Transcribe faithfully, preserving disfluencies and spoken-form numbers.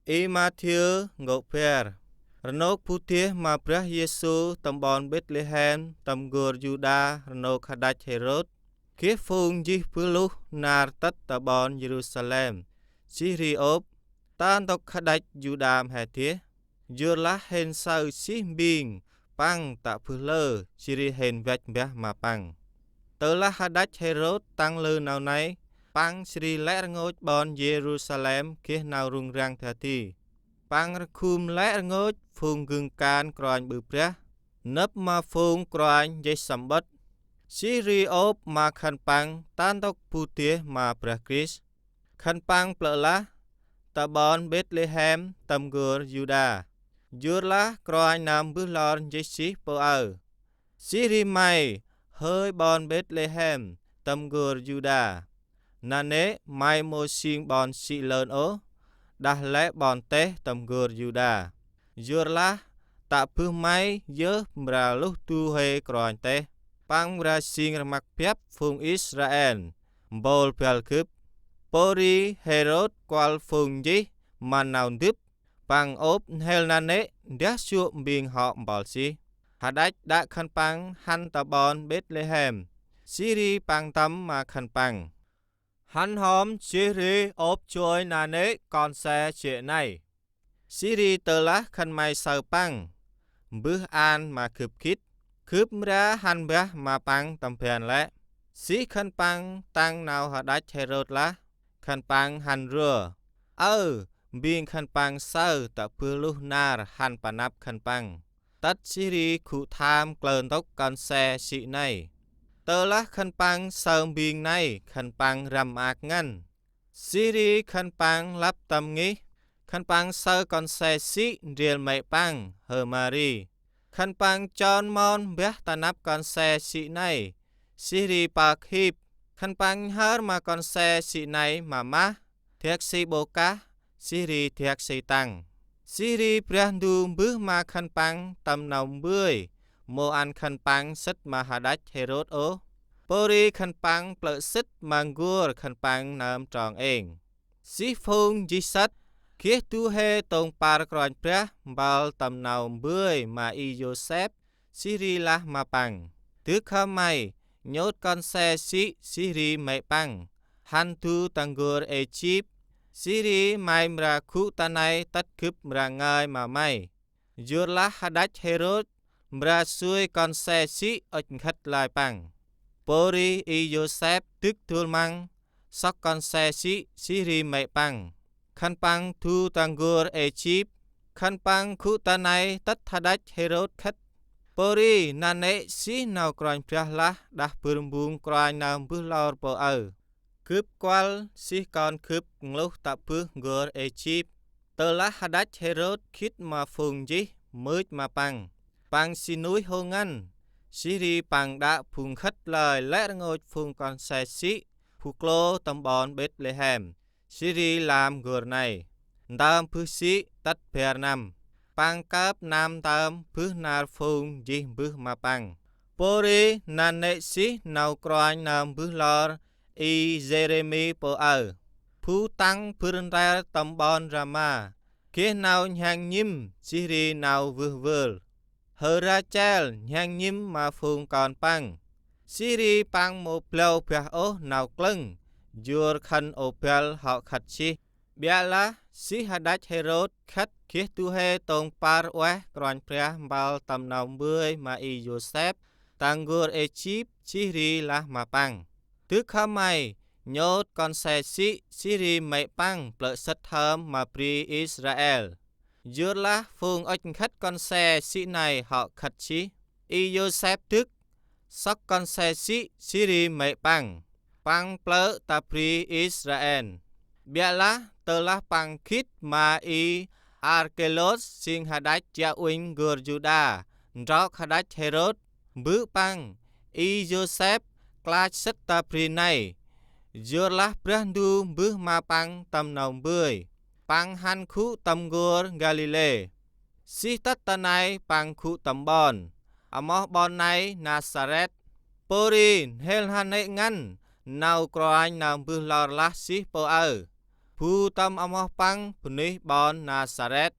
Y-Mathiơ kô̆ bar. Rnôk bu deh ma Brah Yêsu tâm ƀon Ƀêtlêhem tâm n'gor Yuđa rnôk hađăch Hêrôt, geh phung jêh bơh luh nar tât ta ƀon Yêrusalem, jêh ri ôp: Ta ntŭk hađăch Yuđa mhe deh? Yorlah hên saơ jêh mbing păng tă bơh lơ, jêh ri hên văch mbah ma păng. Tơlah hađăch Hêrôt tăng lư nau nây, păng jêh ri lĕ rngôch ƀon Yêrusalem geh nau rŭng răng dadê. Păng rgum lĕ rngôch phung gưng kan Kôranh ƀư brah, nâp ma phung kôranh nchih samƀŭt, jêh ri ôp ma khân păng ta ntŭk bu deh ma Brah Krist. Khân păng plơ̆ lah: Ta ƀon Ƀêtlêhem tâm n'gor Yuđa, yorlah Kôranh nơm mbơh lor nchih jêh pô aơ. Jêh ri may, hơi ƀon Ƀêtlêhem tâm n'gor Yuđa, nanê̆ may mâu jêng ƀon sĭ lơn ôh đah lĕ ƀon têh tâm n'gor Yuđa, yorlah tă bơh may yơh mra luh du huê kôranh têh, păng mra jêng rmăk biăp phung Israel mpôl băl gâp. Pôri Hêrôt kuăl phung nchih ma nau ndâp, păng ôp n'hêl nanê̆ ndah sŭk mbing hŏ mpơl jêh. Hađăch đă khân păng hăn ta ƀon Ƀêtlêhem, jêh ri păng ntăm ma khân păng: Hăn hŏm jêh ri ôp joi nanê̆ kon se jê̆ nây. Jêh ri tơlah khân may saơ păng, mbơh an ma gâp gĭt, gâp mra hăn mbah ma păng tâm ban lĕ. Jêh khân păng tăng nau hađăch Hêrôt lah, khân păng hăn rvê. Aơ, mbing khân păng saơ tă bơh luh nar hăn pa năp khân păng, tât jêh ri gŭ tham kalơ ntŭk kon se jê̆ nây. Tơlah khân păng saơ mbing nây, khân păng răm maak ngăn. Jêh ri khân păng lăp tâm ngih, khân păng saơ kon se jê̆ ndrel mê̆ păng, H'Mari. Khân păng chon mon mbah ta năp kon se jê̆ nây, jêh ri pơk hip. Khân păng nhhơr ma kon se jê̆ nây ma mah, dak si ƀô kah, jêh ri dak si tăng. Jêh ri Brah Ndu mbơh ma khân păng tâm nau mbơi, mâu ăn khân păng sât ma hađăch Hêrôt ôh. Pôri khân păng plơ̆ sât ma n'gor khân păng nơm trong êng. Jêh phung nchih sât, geh du huê tông păr Kôranh Brah mpơl tâm nau mbơi ma Y-Yôsep, jêh ri lah ma păng: Dâk hŏm may, nhôt kon se jê̆ jêh ri mê̆ păng, hăn du ta n'gor Êjip, jêh ri may mra gŭ ta nây tât gâp mra ngơi ma may. Yorlah hađăch Hêrôt mra sui kon se jê̆ ŭch nkhât lơi păng. Pôri Y-Yôsep dâk dôl măng, sŏk kon se jê̆ jêh ri mê̆ păng, khân păng du ta n'gor Êjip. Khân păng gŭ ta nây tât hađăch Hêrôt khât. Pôri nanê̆ jêh nau Kôranh Brah lah đah bâr mbung kôranh nơm mbơh lor pô aơ: Gâp kuăl jêh kon gâp ngluh tă bơh n'gor Êjip. Tơlah hađăch Hêrôt gĭt ma phung nchih, mưch ma păng, păng si nuih hô ngăn, jêh ri păng đă bu nkhât lơi lĕ rngôch phung kon se jê̆ bu klô tâm ƀon Ƀêtlêhem, jêh ri lam n'gor nây. Ntơm bơh jê̆ tât bar năm, păng kơp năm ntơm bơh nar phung nchih mbơh ma păng. Pôri nanê̆ jêh nau kôranh nơm mbơh lor Y-Yêrêmi pô aơ: Bu tăng bâr nter tâm ƀon Rama, geh nau nhhang nhĭm jêh ri nau vưh vơl. Hơ Rachel nhhang nhĭm ma phung kon păng, jêh ri păng mâu blao bah ôh nau klâng, jur khân ô băl hŏ khât jêh. Ƀiălah jêh hađăch Hêrôt khât geh du huê tông păr ueh Kôranh Brah mpơl tâm nau mbơi ma Y-Yôsep ta n'gor Êjip, jêh ri lah ma păng: Dâk hŏm may, nhôt kon se jê̆ jêh ri mê̆ păng plơ̆ sât hom ma bri Israel. Yorlah phung ŭch nkhât kon se jê̆ nây hŏ khât jêh. Y-Yôsep dâk, sŏk kon se jê̆ jêh ri mê̆ păng, păng plơ̆ ta bri Israel. Ƀiălah tơlah păng gĭt ma Y-Arkêlôt jêng hađăch chiă uănh n'gor Yuđa, ntrok hađăch Hêrôt, mbơ̆ păng, Y-Yôsep klach sât ta bri nây. Yorlah Brah Ndu mbơh ma păng tâm nau mbơi, păng hăn gŭ tâm n'gor Galilê. Jêh tât ta nây păng gŭ tâm ƀon, amoh ƀon nây Nasaret. Pôri n'hêl nanê̆ ngăn nau Kôranh nơm mbơh lor lah jêh pô aơ: Bu tâm amoh Păng bunuyh ƀon Nasaret?